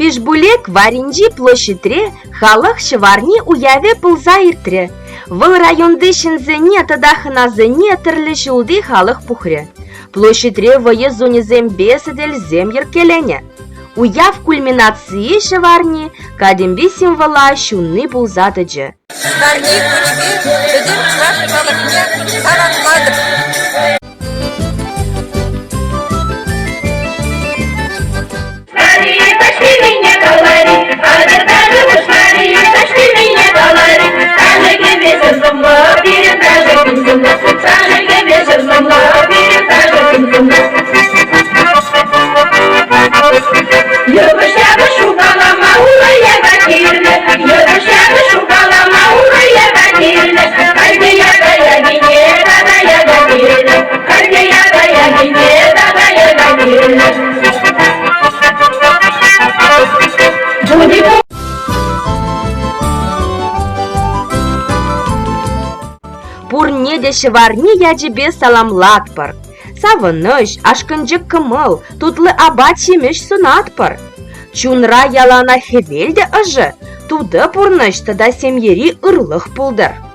Пишпӳлек варринчи площадьре халӑх ҫӑварни уявӗ пулса иртрӗ. Вӑл районти ҫынсене тата хӑнасене тӗрлӗ ҫулти халӑх пухрӗ. Площадьре вӑйӑ зонисемпе сӗтелсем йӗркеленӗ. Уяв кульминацийӗ ҫӑварни катемпи символа ҫунни пулса тӑчӗ. Ҫӑварни кунӗпе пӗтӗм чӑваш халӑхне саламлатӑп! Пурне те ҫӑварни ячӗпе саламлатпӑр. Савӑнӑҫ, ашкӑнчӑк кӑмӑл, тутлӑ апат-ҫимӗҫ сунатпӑр. Чунра яланах хӗвел те ӑшӑ, тутӑ пурнӑҫ тата ҫемьери ырлӑх пултӑр.